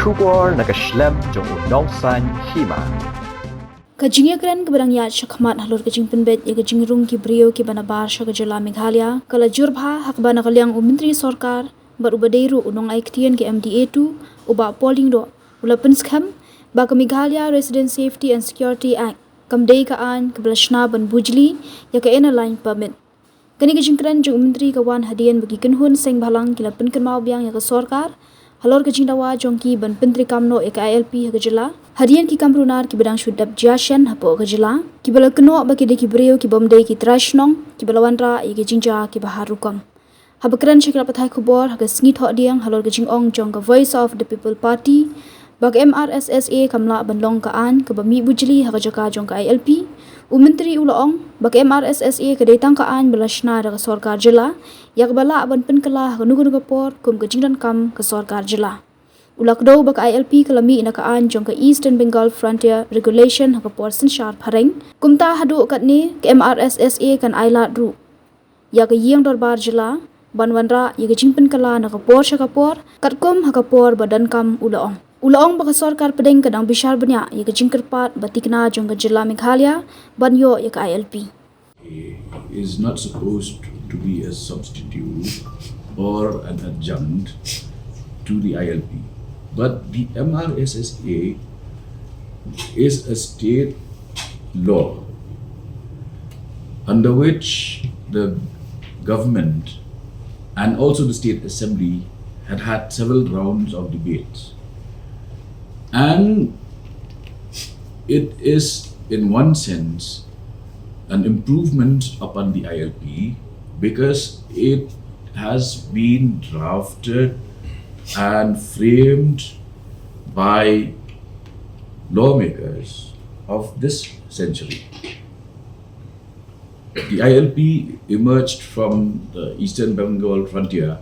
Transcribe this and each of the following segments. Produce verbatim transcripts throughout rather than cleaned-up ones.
Khubor na ka shlem jong u Nongsaiñ Hima. Ka jingïakren kaba dang ïaid shakhmat halor ka jingpynbeit ïa ka jingrung ki briew kiba nabar sha ka jylla Meghalaya ka la jur bha, ha kaba na ka liang u Myntri Sorkar bad uba dei ruh u nongai ktien ka M D A two, u Bah Paul Lyngdoh, u la pynskhem ba ka Meghalaya Resident Safety and Security Act kam dei ka aiñ kaba la shna ban bujli ïa ka Inner Line Permit. Kane ka jingkren jong u Myntri ka wan hadien ba ki kynhun seng bhalang ki la pynkynmaw biang ïa ka sorkar halor ka jingdawa jong ki ban pyntreikam noh ïa ka I L P ha ka jylla, hadien ki kam runar kiba dang shu dep jia shen hapoh ka jylla, kiba la kynnoh ba ki dei ki briew kibym dei ki trai shnong, kiba la wanrah ïa ki jingjia kiba har rukom. Haba kren sha ki lad pathai khubor ha ka sngi Thohdieng halor ka jingong jong ka Voice of the People Party ba ka M R S S A kam lah ban long ka aiñ kaba mih bujli ha ka jaka jong ka I L P, u Myntri u la ong ba ka M R S S A ka dei tang ka aiñ ba la shna da ka sorkar jylla, ïa kaba lah ban pynkylla ha kano kano ka por kum ka jingdonkam ka sorkar jylla. U la kdew ba ka I L P ka la mih na ka aiñ jong ka Eastern Bengal Frontier Regulation ha ka por synshar phareng. Kumta haduh katne ka M R S S A kan ailad ruh ïa ka ïing dorbar jylla ban wanrah ïa ka jingpynkylla na ka por sha ka por, katkum ha ka por ba donkam, u la ong. U la ong ba ka sorkar pdeng ka dang bishar bniah ïa ka jingkyrpad ba thikna jong ka jylla Meghalaya ban ïoh ïa ka I L P. Is not supposed to be a substitute or an adjunct to the I L P. But the M R S S A is a state law under which the government and also the state assembly had had several rounds of debates. And it is, in one sense, an improvement upon the I L P because it has been drafted and framed by lawmakers of this century. The I L P emerged from the Eastern Bengal Frontier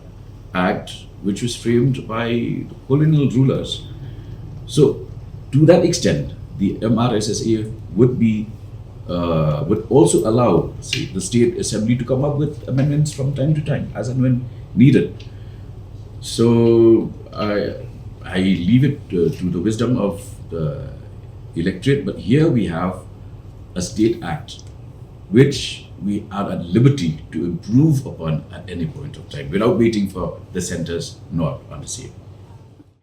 Act, which was framed by the colonial rulers. So, to that extent, the M R S S A would be uh, would also allow, say, the state assembly to come up with amendments from time to time, as and when needed. So I I leave it uh, to the wisdom of the electorate. But here we have a state act which we are at liberty to improve upon at any point of time without waiting for the centre's nod on the same.